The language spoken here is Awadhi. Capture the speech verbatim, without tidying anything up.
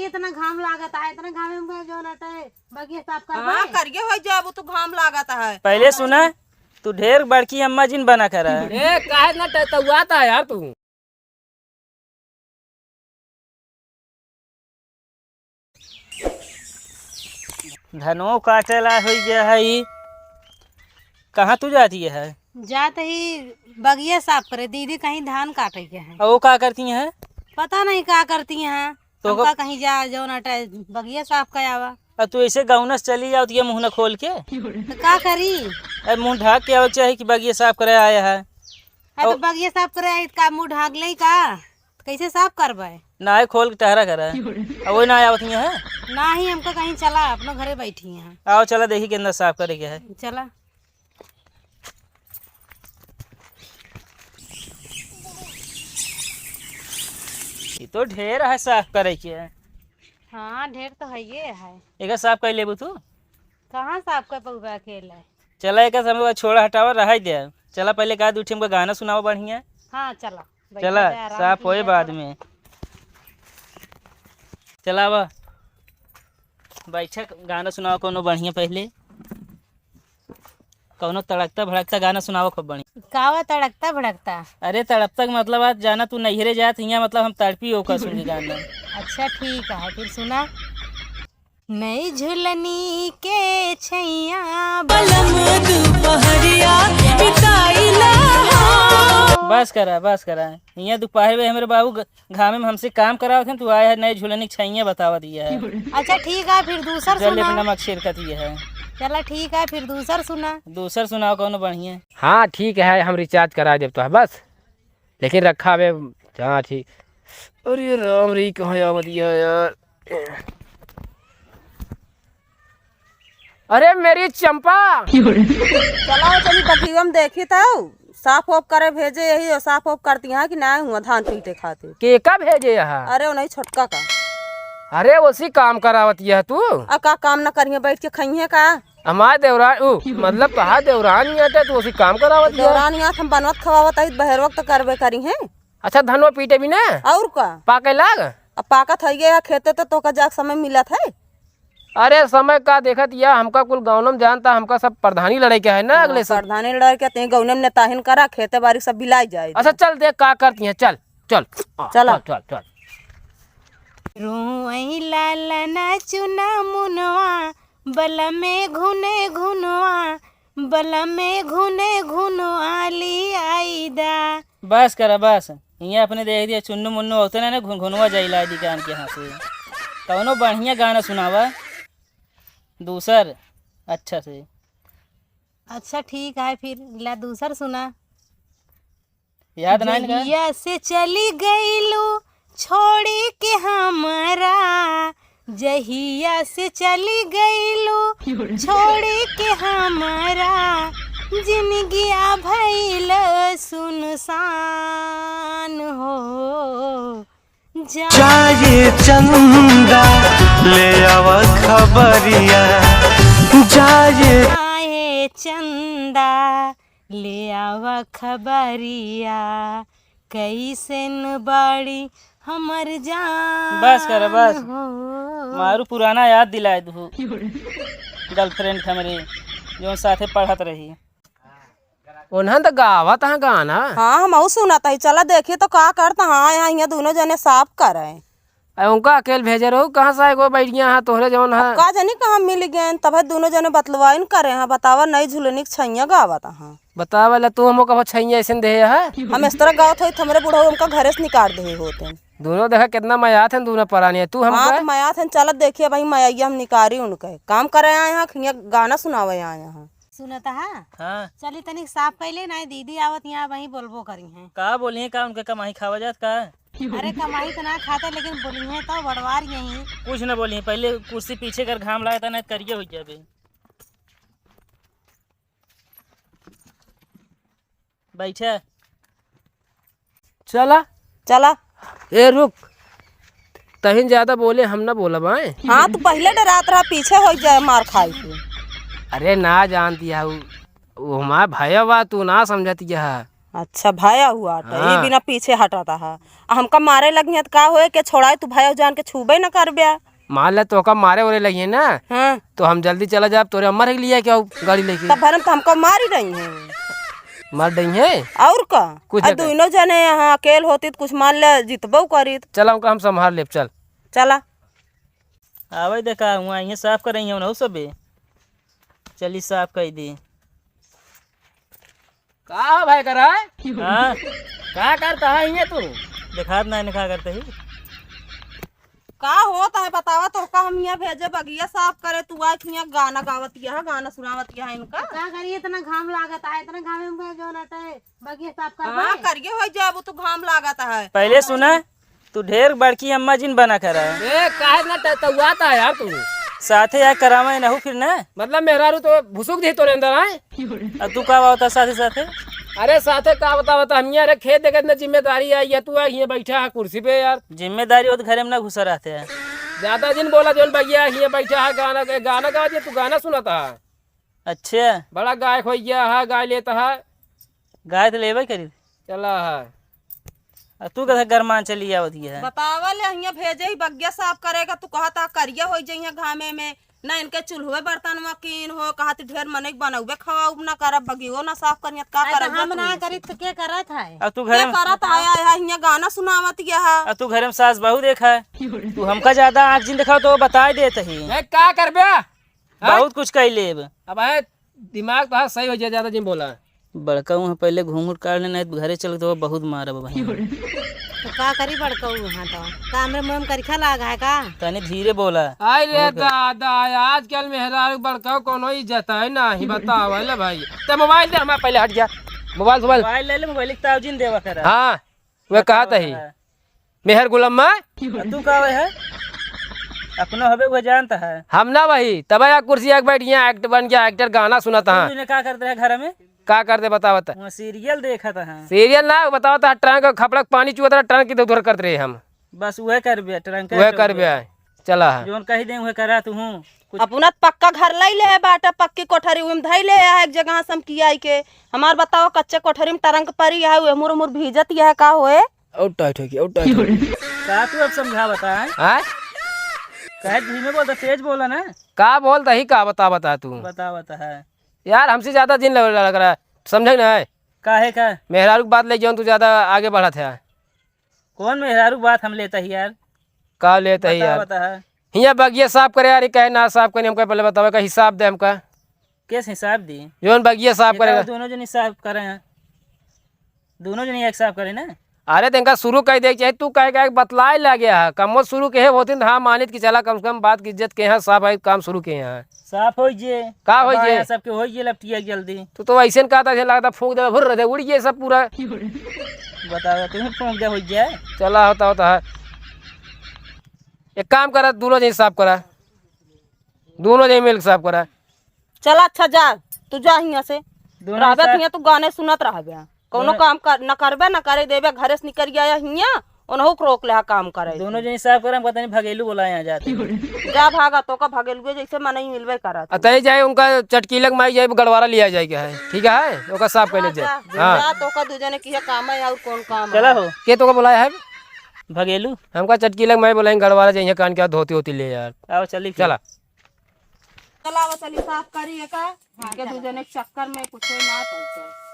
इतना घाम लागत है, इतना घाम में जो नटे बगिया साफ कर हाँ, पाए? करिए हो जाबू, तू घाम लागत है। पहले सुना, तू ढेर बड़की अम्मा जिन बना कर है। ए, काहे ना टटुआता है यार तू? धनो काटे ला होई गया है ई। कहाँ तू जाती है? जात ही बगिया साफ करे, दीदी कहीं धान काटे के है। और वो का करती हैं? पता नहीं का करती हैं। तो हमका को- कहीं जा, जौन अटे बगिया साफ कर आवा। अब तू ऐसे गौना से चली जाओ तो ये मुँह न खोल के। तो का करी? अब मुँह ढाक के आवे के चाही कि बगिया साफ करे आया है। हाँ, तो और बगिया साफ करे आई, का मुँह ढाक ले का? तो कैसे साफ करबे? ना है, खोल के टहरा करे। अब वो ना आवत ही है। ना ही, हमका कहीं चला, अपनो घरे बैठी हैं। आओ चला, देखी के अंदर साफ करे के है। चला। ये तो ढेर है साफ करे के। हाँ, ढेर तो है ये है। एक साफ कर लेबू तू? कहाँ साफ कर पउबे अकेले? चला, एक समय छोड़ा, हटावा, रहाई दे। चला, पहले का दू ठे हमको गाना सुनावा बढ़िया। हाँ, चला। बैठा चला, जा, आराम साफ होए कीजिए बाद थोड़ा। में। चला, आवा। बैठक गाना सुनावा कोनो बढ़िया पहले। कौनो तड़कता भड़कता गाना सुनावा खूब बढ़िया। कावा तड़कता भड़कता? अरे तड़कता के मतलब आज जाना तू नैहरे जात हियाँ, मतलब हम तड़पी ओकर सुन के गाना। अच्छा ठीक है, फिर सुना। नई झुलनी के छैया बलम दुपहरिया बिताइला हो। बस करा, बस करा। हियाँ दोपहर में हमरे बाबू ग-, घामे में हमसे काम करावत हैं, तू आया है नए झुलनी के छैया बतावा दिया है। अच्छा ठीक है, फिर दूसर जलेब सुना। नमक छिड़कत ये है। चला ठीक है, फिर दूसर सुना। दूसर सुनाओ कौनो बढ़िया। हाँ ठीक है, हम recharge करा देब तो है बस, लेकिन रखा बे। हाँ ठीक। अरे राम रे, कहाँ आवत है यार? अरे मेरी चंपा। चला चली बगिया में देखी तो साफ ओफ करे भेजे यही, और साफ ओफ करती हैं कि ना हुआ धान पीटे खातिर। के का भेजे यहाँ? अरे वो नहीं छोटका का। अरे उसी काम करावत यह तू? आ का काम ना करिए, बैठ के खाइए का? हमार देवरान, उ, मतलब तोहार देवरान ही हटे, तू उसी काम करावत यह? देवरान यहाँ हम बनवत खवावत आई, बहर वक्त करबे करी हैं। अच्छा धनवा पीटे भी ना? और का? पाके लाग? अब पाकत है ये खेते तो तोका जाग समय मिलत है। अरे समय का देखत या, हमका कुल गौनम जानता, हमका सब प्रधानी लड़ाई के है ना हाँ, अगले से। प्रधानी लड़ाई के ते गौनम नेताहिन करा, खेते बारी सब बिलाई जाए। अच्छा चल देख का करती हैं, चल, चल, आ, चला। चल, चल, चल। रोई लालन चुना मुनवा, बल में घुने घुनवा, बल में घुने घुनवा ली आई दा। बस करा बस, हियाँ अपने देख दिया चुन्नू मुन्नू होते ना, ना घुन-, घुनवा जाइला दुकान के यहाँ से। कौनो बढ़िया गाना सुनावा। दूसर अच्छा से। अच्छा ठीक है, फिर ला दूसर सुना। याद ना इनका? जहिया से चली गईलू छोड़ी के हमरा, जहिया से चली गईलू छोड़ी के हमरा, जिनगिया भइल सुनसान हो। जा जाए चंदा, ले आवा खबरिया। जाए जाए चंदा, ले आवा खबरिया, कैसन बाड़ी हमर जान बस कर, बस। हो। मारू पुराना याद दिलाए दू। Girlfriend के हमरे, जौन साथे पढ़त रही। उन्हन त गावत हैं गाना। हाँ, हमहू सुनत हई। चला देखी तो का करत हैं। हाँ, यहाँ, यहाँ दुनो जने साफ करे। आ, उनका अकेल भेजे रहो, कहाँ से आए गो बैठ गया हाँ, तोहरे जौन है। का जानी कहाँ मिल गए, तब है दुनो जने बतलवाइन करे हैं। बतावा, नई झुलनी के छैया गावत हैं। बतावा ला, तू हमको कहो छैया ऐसे दे है। हम इस तरह गावत हई, तो हमरे बुढ़ऊ हमका घरे से निकाल दे होते हैं। दोनों देखा कितना मयात हैं, दोनों परानी है। तू हमका हाँ, तो मयात हैं, चलत देखिए भाई, मयाइया हम निकारी उनके। काम करे आए हैं, कि हियाँ गाना सुनावे आए हैं। सुनत हा? हाँ। चली तनिक साफ कइले ना, दीदी आवत यहाँ वहीं बोलबो करी हैं। का बोली हैं, का उनके कमाई खावा जात का? अरे कमाई तो ना खाते, लेकिन बोली हैं तो बड़वार यहीं। कुछ ना बोली हैं, पहले कुर्सी पीछे कर, घाम लागता ना करिए हो जाबे। बैठे। चला। चला। ए रुक, तहिन ज्यादा बोले हम ना बोलब आए। हाँ, तू पहले डरात रहा, पीछे हो जाए मार खाई के। अरे ना जानती है, उ, उ हमार भैया बा, तू ना समझती है। अच्छा, भया हुआ तो हाँ। ये बिना पीछे हटता है। आ हमका मारे लगिहैं त का होए के छोड़ाए, तू भया जान के छूबे न करबे। मान ले तोहका मारे ओरे लगिहैं ना, हाँ। तो हम जल्दी चला जाब, तोरे अम्मा के लिया के आऊ गाड़ी लेके। तब भरम तो हमका मारी रही हैं। मार रही हैं? और का? कुछ आ नहीं कर। दोनों जने यहाँ अकेल होती तो कुछ मान ले जितबो करीत। चला उनका हम संभाल लेब, चल। चला। आवे देखा, हुआँ इहे साफ करइ हैं उनहु सबे। चली साफ कइ दी। का हो भाई करा है? हाँ? का करता है इहे तू? देखात ना इन्हें का करते ही। का होत है बतावा, तोहका हम इहाँ भेजे बगिया साफ करे, तू आए हियाँ गाना गावत यह, गाना सुनावत यह इनका। का करी, इतना घाम लागत है, इतना घाम में जो नटे बगिया साफ कर हाँ, पाए? करिए हो जाबू, तू घाम लागत है। पहले सुना, तू ढेर बड़की अम्मा जिन बना करा। ए, काहे ना त-, तउआता है यार तू? साथे आए करावे नहु फिर ना। मतलब मेहरारू तो भुसुक दी तोरे अंदर आए। आ तू का बात है साथे साथे? अरे साथे का बता, बता, हम यहाँ, अरे खेत देखे इतना जिम्मेदारी है, ये तू आ, ये बैठा है कुर्सी पे यार। जिम्मेदारी हो तो घरे में ना घुसा रहते हैं। ज्यादा जिन बोला, जोन बगिया, ये बैठा है, गाना, गाना गा दे, तू गाना सुनाता है। अच्छा। बड़ा गायक होइ गया है, गाय लेता है। गाय तो लेबे करी। चला है। आ तू कथा गरमान चली आवत है। बतावा ले, हियाँ भेजे ही बगिया साफ करेगा, तू कहता करिया होइ जइहे घामे में, ना इनके चूल्हे बर्तन में कीन हो, कहत ढेर मनई बनउबे खवाउब ना करब, बगियो ना साफ करियत, का अरे तो करब हम तू? ना करी तो के करत है? आ तू के घरे में करत है, आया है, हियाँ गाना सुनावत यह। आ तू घरे में सास बहू देखा है। तू हमका ज्यादा आँख जिन देखाओ तो बताए देत ही। ए, का करबे? बहुत कुछ कइ लेब। अब है, दिमाग तो सही हो जाए, ज्यादा जिन बोला। बड़का वहाँ पहले घूंघट काट लेना, नहीं तो घरे चल के तो बहुत मारब भाई। तो का करी बड़का वहाँ तो? का हमरे मुँह में करिखा लाग है का? तनी धीरे बोला। अरे और का? दादा, आजकल मेहरारू बड़का कोनो इज्जत है नाही, बतावा ले भाई। ते मोबाइल दे हमार, पहले हट जा। मोबाइल, मोबाइल। मोबाइल ले ले, मोबाइल के ताव जिन देवा करा। हाँ। वह बतावा कहत ही, कहा। मेहर गुलम्मा। आ तू का वह है? अपना हबे वह जानता है। हम ना वही, तब या कुर्सी आके बैठ गया, एक्टर बन गया, एक्टर गाना सुनाता तू है। इन्हें का करते रहे घर में? का करते बतावत? वहाँ सीरियल देखत है। सीरियल ना बतावत है, ट्रंक खपड़क पानी चुअत रहा, ट्रंक इधर उधर करत रहे हम। बस वह करबे, ट्रंक वह करबे। चला है। जोन कही दे, उहे करा तू हूँ। कुछ अपना त पक्का घर लइ ले है बाटा, पक्की कोठरी उम धइ ले है एक जगह से हम कियाई के। हमार बतावा, कच्चे कोठरी में टरंक परी है, उहे मुर मुर भीजत यह का होए? और टाइट हो गया, और टाइट हो गया। का तू अब समझा बता, हैं? हाँ? कहे धीमे बोल, तो तेज बोला ना। का बोल दही, का बता, बता तू। बता, बता है। यार, हमसे ज्यादा दिन लग, लग रहा है, समझे ना है? काहे का? मेहरारू की बात ले जौन तू ज्यादा आगे बढ़त है। कौन मेहरारू बात हम लेता ही यार? का लेता ही बता, यार? बता है। हियाँ बगिया साफ करे यार, ये कहे ना साफ करे, हमका पहले बतावे का हिसाब दे हमका। केस हिसाब दी? जौन बगिया साफ ये तो करेगा। दोनों जन हिसाब करे हैं। दोनों जन एक साफ करे ना। अरे तो इनका शुरू कर दे के चाहे, तू कहे का बतलाए लगे है, कमो शुरू के है होती न, हाँ मानित कि चला कम से कम बात की इज्जत के यहाँ साफ है, काम शुरू के यहाँ। साफ होइ जे। का होइ अब जे? आया सबके होइ जे लपटिया जल्दी। तू तो ऐसे न कहता, ऐसे लगता फूंक दे, भुर्र दे, उड़ गए सब पूरा। बताओ, तू ही फूंक दे होइ जे। चला होता, होता है। एक काम करा, दोनों जन साफ करा, दोनों जन मिल के साफ करा। चला अच्छा जा, तू जा हियाँ से। दोनों रहबे साफ। हियाँ तू गाने सुनत रहबे। कौनो दोनों काम कर, न करबे, न करे देबे, घरे से निकल गया हियाँ, ओनहु के रोक ले हा काम करे। दोनों जनी साफ करे, हम कहते नहीं भगेलू बोला यहाँ जाते। जा भागा, तोका भगेलुए जैसे मनई मिलबे करत। अतई जाए उनका चटकीलक माई जाए, गड़वारा लिया जाए के है, ठीक है, ओका साफ कर ले हाँ, जाए। जा, हाँ। जा, तोका दू जने की है काम है और कौन काम चला है? हो। के तोका बुलाया है? भगेलू। हमका चटकीलक माई बोला, गड़वारा जाइए, कान क्या धोती होती ले यार। आओ चली फिर। चला। चला, वो चली साफ करी एका। हाँ, के चला। दू जने के चक्कर में कुछ ना पहुंचे।